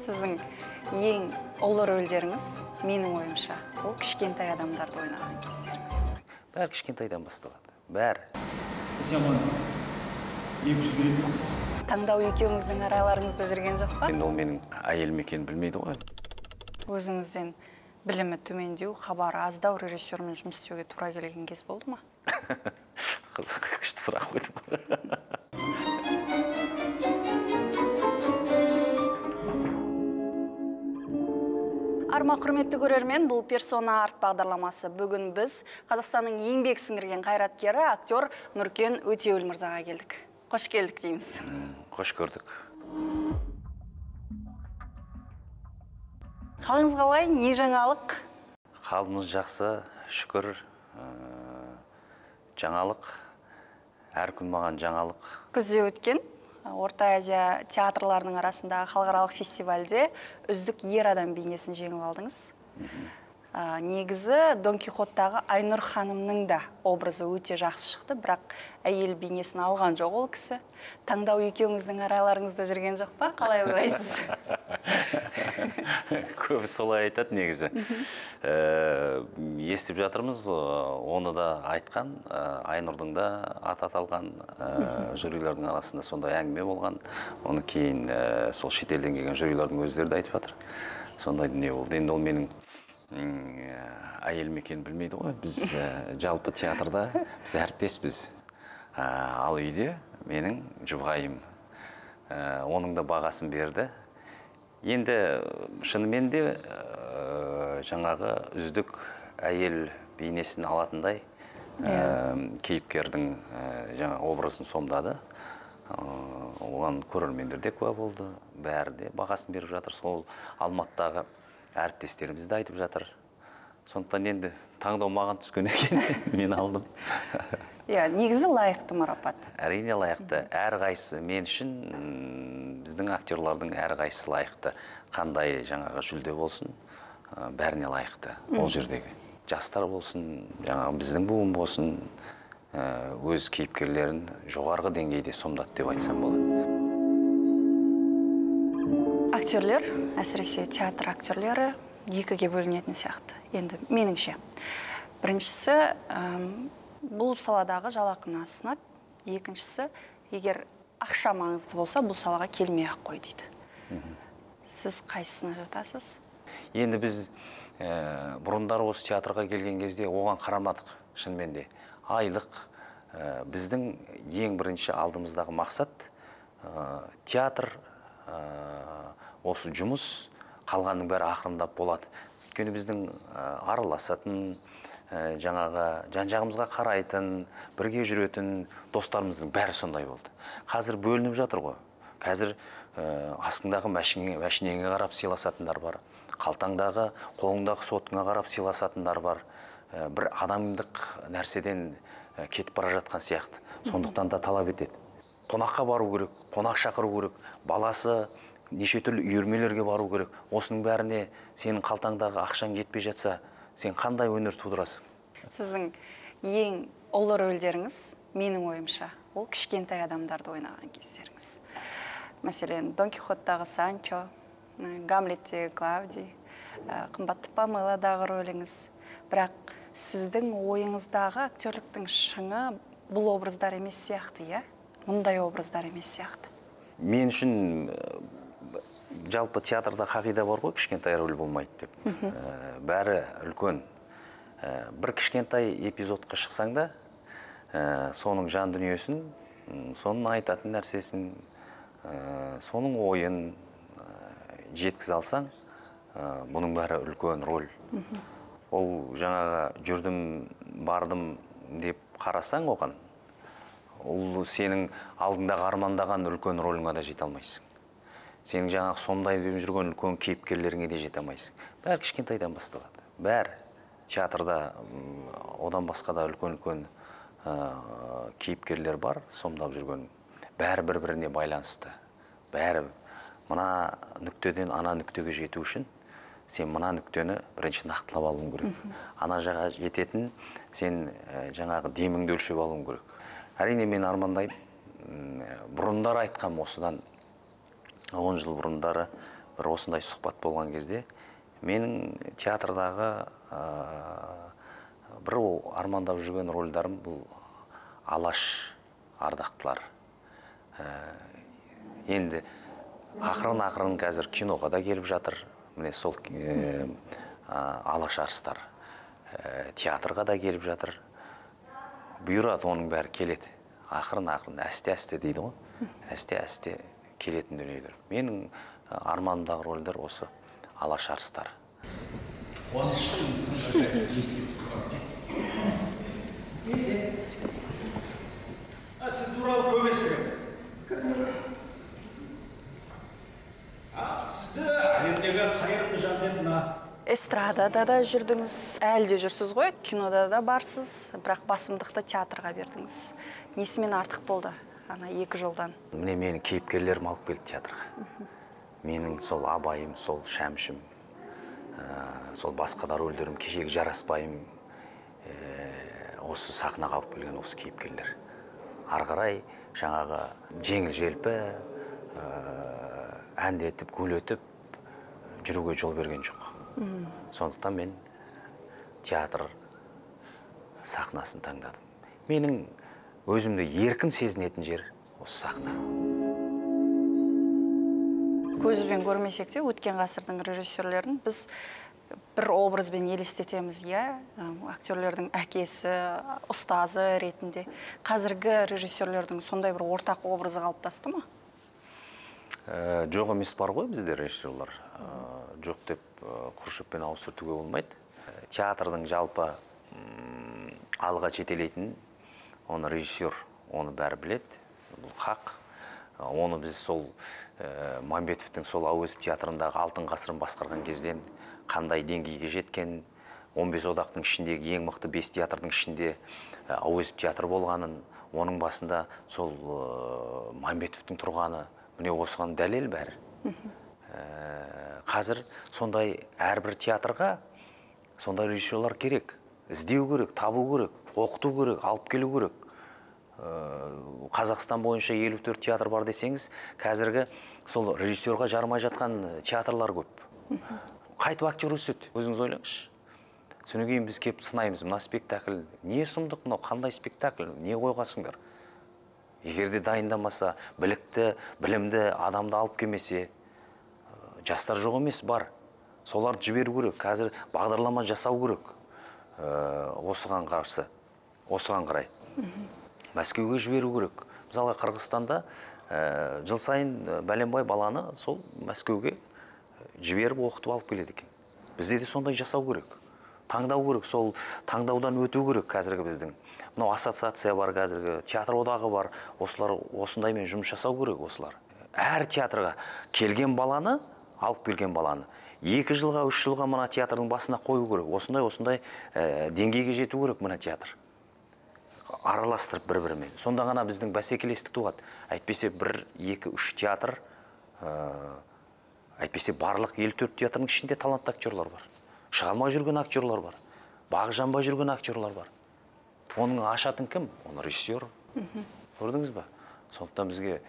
Сіздің ең ұлы рөлдеріңіз, менің ойымша, ол кішкентай адамдарды ойнаған кездеріңіз. Бәрі кішкентайдан басталады. Бәрі. Сен маған 200 беретін. Таңдау екеуіңіздің араларыңызда жүрген жоқ па? Енді ол менің әйелім екенін білмейді ғой. Өзіңізден білімі төмендеу, хабары аздау режиссермен жұмыс істеуге тура келген кез болды ма? Қызық, күшті сұрақ қойдың. Арма құрметті көрермен, бұл Персона Арт бағдарламасы. Бүгін біз Қазақстанның еңбек сіңірген қайраткері, актер Нұркен Өтеуіл мырзаға келдік. Қош келдік дейміз. Қош көрдік. Қалыңыз қалай, не жаңалық? Қалымыз жақсы, шүкір. Жаңалық, әр күн маған жаңалық. Күзде өткен Орта Азия театрларының арасындағы халықаралық фестивальде үздік ер адам бейнесін жеңіп алдыңыз. Негізі Дон Кихоттағы Айнұр ханымның да образы өте жақсы шықты, бірақ әйел бейнесін алған жоқ ол кісі. Таңдау екеуіңіздің араларыңызда жүрген жоқ па? Қалай ойлайсыз? Көбі солай айтады негізі. Естіп жатырмыз, оны да айтқан, Айнұрдың да аты аталған, жюрилердің арасында сондай әңгіме болған. Оны кейін сол шетелден келген жюрилердің өздері де айтып жатыр. Сондай дүние болды. Енді ол менің әйелім екенін білмейді ғой. Біз жалпы театрда біз әріптеспіз. Ал үйде менің жұбайым. Оның да бағасын берді. Енді шынымен де жаңағы үздік әйел бейнесін алатындай кейіпкердің жаңа образын сомдады. Оған көрермендер де куә болды. Бәрі де бағасын беріп жатыр. Сол Алматыдағы әріптестеріміз де айтып жатыр. Сондықтан енді таңдау маған түскен екен, мен алдым. Иә, негізі лайықты марапат. Әрине лайықты. Әрқайсысы мен үшін, біздің актерлардың әрқайсысы лайықты. Қандай жаңағы жүлде болсын, бәріне лайықты. Ол жердегі жастар болсын, жаңағы біздің буын болсын, өз кейіпкерлерін жоғарғы деңгейде сомдады деп айтсам болады. Актерлер, әсіресе театр актерлері, екіге бөлінетін сияқты. Енді меніңше. Біріншісі, бұл саладағы жалақыны асынады. Екіншісі, егер ақша маңызды болса, бұл салаға келмей-ақ қой дейді. Сіз қайсысына жатасыз? Енді біз бұрындары осы театрға келген кезде оған қарамадық, шынымен де. Айлық біздің ең бірінші алдымыздағы мақсат театр, осы жұмыс, қалғанның бәрі ақырындап болады. Өйткені біздің араласатын, жаңағы жан-жағымызға қарайтын, бірге жүретін достарымыздың бәрі сондай болды. Қазір бөлініп жатыр ғой. Қазір астыңдағы мәшинеңе қарап сыйласатындар бар. Қалтаңдағы, қолыңдағы соткаңа қарап сыйласатындар бар. Бір адамдық нәрседен кетіп бара жатқан сияқты. Сондықтан да талап етеді. Қонаққа бару керек, қонақ шақыру керек, баласы неше түрлі үйірмелерге бару керек. Осының бәріне сенің қалтаңдағы ақшаң жетпей жатса, сен қандай өнер тудырасың? Сіздің ең ұлы рөлдеріңіз, менің ойымша, ол кішкентай адамдарды ойнаған кездеріңіз. Мәселен, Дон Кихоттағы Санчо, Гамлеттегі Клавдий, Қымбатты Памеладағы рөліңіз. Бірақ сіздің ойыңыздағы актерліктің шыңы бұл образдар емес сияқты, иә? Мұндай образдар емес сияқты. Мен үшін жалпы театрда қағида бар ғой, кішкентай рөл болмайды деп. Бәрі үлкен. Бір кішкентай эпизодқа шықсаң да, соның жан дүниесін, соның айтатын нәрсесін, соның ойын жеткізе алсаң, бұның бәрі үлкен роль. Ол жаңағы жүрдім, бардым деп қарасаң оған, ол сенің алдыңдағы армандаған үлкен роліңе де жете алмайсың. Сенің жаңағы сомдай беріп жүрген үлкен кейіпкерлеріңе де жете алмайсың. Бәрі кішкентайдан басталады. Бәрі театрда одан басқа да үлкен-үлкен кейіпкерлер бар, сомдап жүрген. Бәрі бір-біріне байланысты. Бәрі мына нүктеден ана нүктеге жету үшін сен мына нүктені бірінші нақтылап алуың керек. Ана жаққа жететін сен жаңағы деміңді өлшеп алуың керек. Әрине мен армандаймын. Бұрындары айтқам, осыдан 10 жыл бұрындары Бір осындай сұхбат болған кезде менің театрдағы бір ол армандап жүрген рольдарым бұл Алаш ардақтылар. Енді ақырын-ақырын қазір киноға да келіп жатыр. Міне сол Алаш арыстар театрға да келіп жатыр. Бұйырады, оның бәрі келеді. Ақырын-ақырын, әсте-әсте дейді ғой. Әсте-әсте келетін дүниелер. Менің арманымдағы рольдер осы Алаш арыстар. Сіз туралы көп естігемін. Сізді әлемдегі қайырымды жан деп мына Эстрадада да жүрдіңіз, әлі де жүрсіз ғой, кинода да барсыз, бірақ басымдықты театрға бердіңіз. Несімен артық болды ана екі жолдан? Міне менің кейіпкерлерім алып келді театрға. Менің сол Абайым, сол Шәмшім, сол басқа да рөлдерім, кешегі Жарасбайым, осы сахнаға алып келген осы кейіпкерлер. Ары қарай жаңағы жеңіл-желпі, әндетіп, гулетіп жүруге жол берген жоқ. Сондықтан мен театр сахнасын таңдадым. Менің өзімді еркін сезінетін жер осы сахна. Көзбен көрмесек те өткен ғасырдың режиссерлерін біз бір образбен елестетеміз, иә, актерлердің әкесі, ұстазы ретінде. Қазіргі режиссерлердің сондай бір ортақ образы қалыптасты ма? Жоқ емес, бар ғой бізде режиссерлар. Жоқ деп құр шөппен ауыз сүртуге болмайды. Театрдың жалпы алға жетелейтін, оны режиссер, оны бәрі біледі, бұл хақ. Оны біз сол Мамбетовтің сол Әуезов театрындағы алтын ғасырын басқарған кезден қандай деңгейге жеткен, 15 одақтың ішіндегі ең мықты 5 театрдың ішінде Әуезов театры болғанын, оның басында сол Мамбетовтің тұрғаны, міне осыған дәлел бәрі. Қазір сондай әрбір театрға сондай режиссерлар керек. Іздеу керек, табу керек, оқыту керек, алып келу керек. Қазақстан бойынша 54 театр бар десеңіз, қазіргі сол режиссерға жармай жатқан театрлар көп. Қайтып актер өседі, өзіңіз ойлаңызшы. Содан кейін біз келіп сынаймыз, мына спектакль не сұмдық, мынау қандай спектакль, не қойғансыңдар? Егер де дайындамаса, білікті, білімді адамды алып келмесе, жастар жоқ емес, бар. Соларды жіберу керек, қазір бағдарлама жасау керек. Осыған қарсы, осыған қарай. Мәскеуге жіберу керек. Мысалға, Қырғызстанда жыл сайын бәленбай баланы сол Мәскеуге жіберіп оқытып алып келеді екен. Бізде де сондай жасау керек. Таңдау керек, сол таңдаудан өту керек қазіргі біздің. Мынау ассоциация бар қазіргі, театр одағы бар. Осылар осындаймен жұмыс жасау керек осылар. Әр театрға келген баланы, алып келген баланы 2 жылға, 3 жылға мына театрдың басына қою керек. Осындай-осындай деңгейге жету керек мына театр. Араластырып бір-бірімен. Сонда ғана біздің бәсекелестік туады. Әйтпесе 1, 2, 3 театр, әйтпесе барлық 54 театрдың ішінде талантты актерлар бар. Шыға алмай жүрген актерлар бар. Бағы жанбай жүрген актерлар бар. Оның ашатын кім? Оны режиссер. Көрдіңіз ба? Сондықтан бізге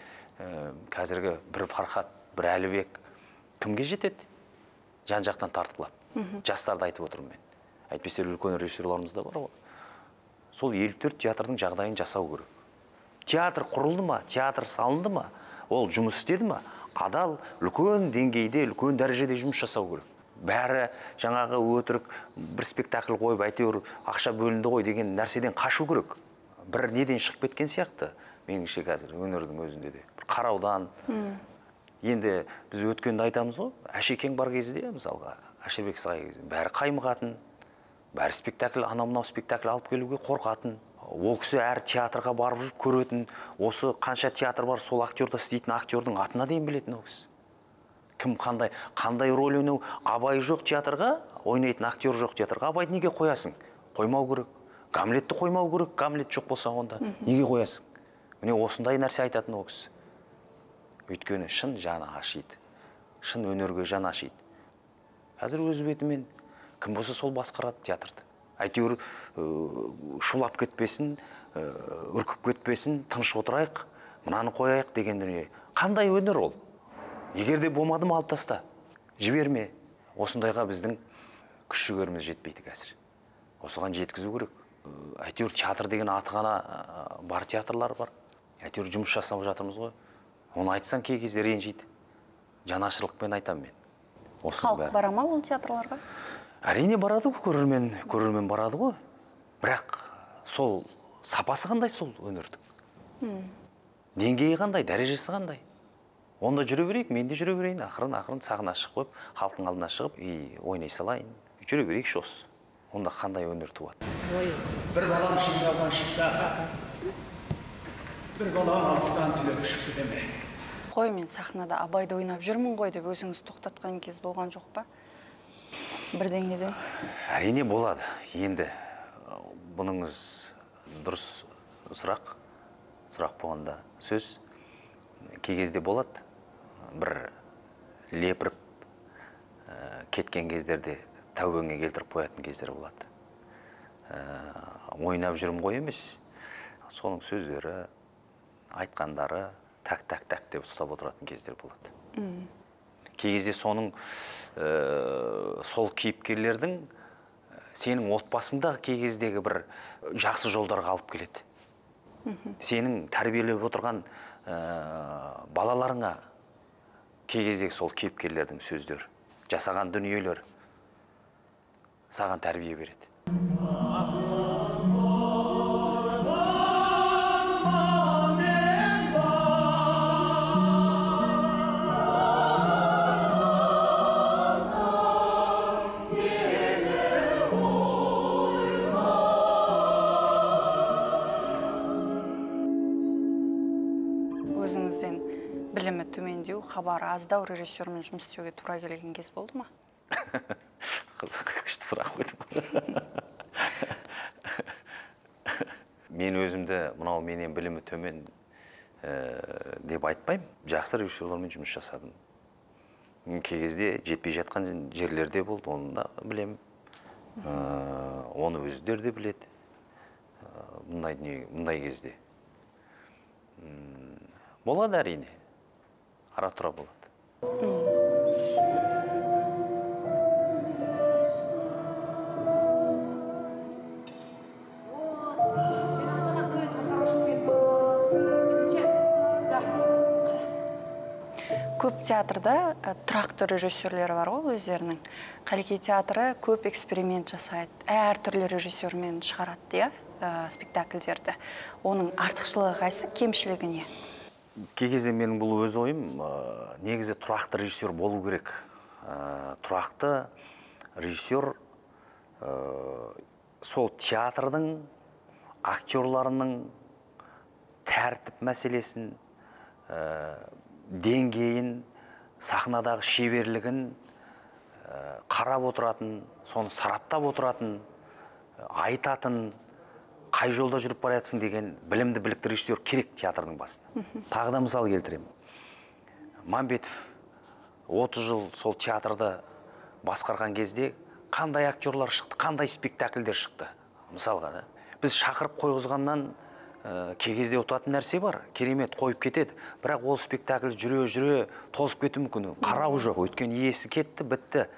қазіргі бір Фархат, бір Әлібек кімге жетеді? Жан-жақтан тартқылап. Жастарды айтып отырмын мен. Әйтпесе үлкен режиссерларымыз да бар ғой. Сол 54 театрдың жағдайын жасау керек. Театр құрылды ма, театр салынды ма, ол жұмыс істеді ма, адал үлкен деңгейде, үлкен дәрежеде жұмыс жасау керек. Бәрі жаңағы өтірік бір спектакль қойып, әйтеуір ақша бөлінді ғой деген нәрседен қашу керек. Бір неден шығып кеткен сияқты, меніңше қазір өнердің өзінде де. Бір қараудан. Енді біз өткенді айтамыз ғой, Әшекең бар кезде, мысалға, Әшірбек Сағай кезде, бәрі қаймығатын, бәрі спектакль, анау-мынау спектакль алып келуге қорқатын. Ол кісі әр театрға барып жүріп көретін, осы қанша театр бар, сол актерді істейтін актердің атына дейін білетін ол кісі. Кім қандай, қандай рөл ойнау, Абай жоқ театрға, ойнайтын актер жоқ театрға, Абайды неге қоясың? Қоймау керек. Гамлетті қоймау керек, Гамлет жоқ болса онда неге қоясың? Міне осындай нәрсе айтатын ол кісі. Өйткені шын жаны ашиды, шын өнерге жаны ашиды. Қазір өз бетімен кім болса сол басқарады театрды. Әйтеуір шулап кетпесін, үркіп кетпесін, тыныш отырайық, мынаны қояйық деген дүние. Қандай өнер ол? Егер де болмады ма, алып таста. Жіберме. Осындайға біздің күш жігеріміз жетпейді қазір. Осыған жеткізу керек. Әйтеуір театр деген аты ғана бар театрлар бар. Әйтеуір жұмыс жасап жатырмыз ғой. Оны айтсаң кей кезде ренжиді. Жанашырлықпен айтамын мен. Халық бара ма ол театрларға? Әрине барады ғой, көрермен барады ғой. Бірақ сол сапасы қандай сол өнердің? Деңгейі қандай, дәрежесі қандай? Онда жүре берейік, мен де жүре берейін, ақырын-ақырын сахна шығып қойып, халықтың алдына шығып, ойнай салайын, жүре берейікші осы. Онда қандай өнер туады? Бір балам шыңдаудан шықса, бір балам алыстан түлеп ұшып кете ме? Қой, мен сахнада Абайды ойнап жүрмін ғой деп өзіңіз тоқтатқан кез болған жоқ па? Бірдеңеден? Әрине болады. Енді бұныңыз дұрыс сұрақ. Сұрақ болғанда сөз кей кезде болады. Бір лепіріп кеткен кездерде тәубеңе келтіріп қоятын кездер болады. Ойнап жүрмін ғой емес, соның сөздері, айтқандары так-так-так деп ұстап отыратын кездер болады. Кей кезде соның сол кейіпкерлердің сенің отбасыңда кей кездегі бір жақсы жолдарға алып келеді. Сенің тәрбиелеп отырған балаларыңа кей кездегі сол кейіпкерлердің сөздері, жасаған дүниелер саған тәрбие береді. Өзіңізден білімі төмендеу, хабары аздау режиссермен жұмыс істеуге тура келген кез болды ма? Қызық, күшті сұрақ қойдың. Мен өзімді мынау менен білімі төмен деп айтпаймын. Жақсы режиссерлермен жұмыс жасадым. Кей кезде жетпей жатқан жерлерде болды, оны да білемін. Оны өздері де біледі. Мұндай кезде. Болады әрине. Ара-тұра болады. Көп театрда тұрақты режиссерлері бар ғой өздерінің. Қаллеки театры көп эксперимент жасайды. Әртүрлі режиссермен шығарады, иә, спектакльдерді. Оның артықшылығы қайсы, кемшілігі не? Кей кезде менің бұл өз ойым, негізі тұрақты режиссер болу керек. Тұрақты режиссер сол театрдың, актерларының тәртіп мәселесін, деңгейін, сахнадағы шеберлігін қарап отыратын, соны сараптап отыратын, айтатын, қай жолда жүріп бара жатсың деген білімді, білікті режиссер керек театрдың басына. Тағы да мысал келтіремін. Мамбетов 30 жыл сол театрды басқарған кезде қандай актерлар шықты, қандай спектакльдер шықты. Мысалға да. Біз шақырып қойғызғаннан кей кезде ұтатын нәрсе бар, керемет қойып кетеді. Бірақ ол спектакль жүре-жүре тозып кетуі мүмкін. Қарауы жоқ, өйткені иесі кетті, бітті.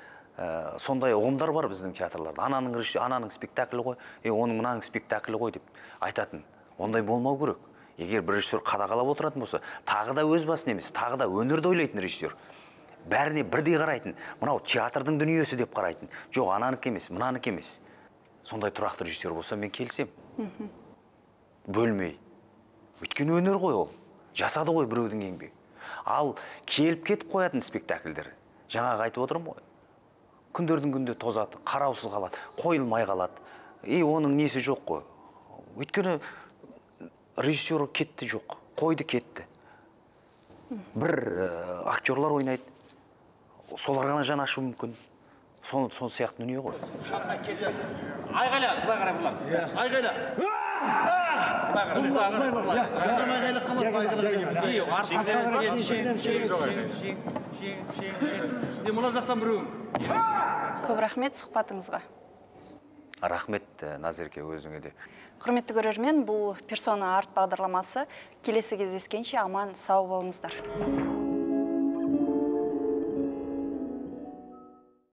Сондай ұғымдар бар біздің театрларда. Ананың режиссері, ананың спектаклі ғой, оның мынаның спектаклі ғой деп айтатын. Ондай болмау керек. Егер бір режиссер қадағалап отыратын болса, тағы да өз басын емес, тағы да өнерді ойлайтын режиссер. Бәріне бірдей қарайтын, мынау театрдың дүниесі деп қарайтын. Жоқ, ананікі емес, мынанікі емес. Сондай тұрақты режиссер болса, мен келісемін. Бөлмей. Өйткені өнер ғой ол. Жасады ғой біреудің еңбегі. Ал келіп кетіп қоятын спектакльдер, жаңағы айтып отырмын ғой. Күндердің күнде тозады, қараусыз қалады, қойылмай қалады. И оның несі жоқ қой. Өйткені режиссер кетті жоқ, қойды кетті. Бір актерлар ойнайды, солар ғана жан ашу мүмкін. Сол сияқты дүние ғой. Айғайла, былай қарай бұлар. Айғайла. Мына жақтан біреуің. Көп рахмет сұхбатыңызға. Рахмет, Назерке, өзіңе де. Құрметті көрермен, бұл Персона Арт бағдарламасы. Келесі кездескенше аман сау болыңыздар.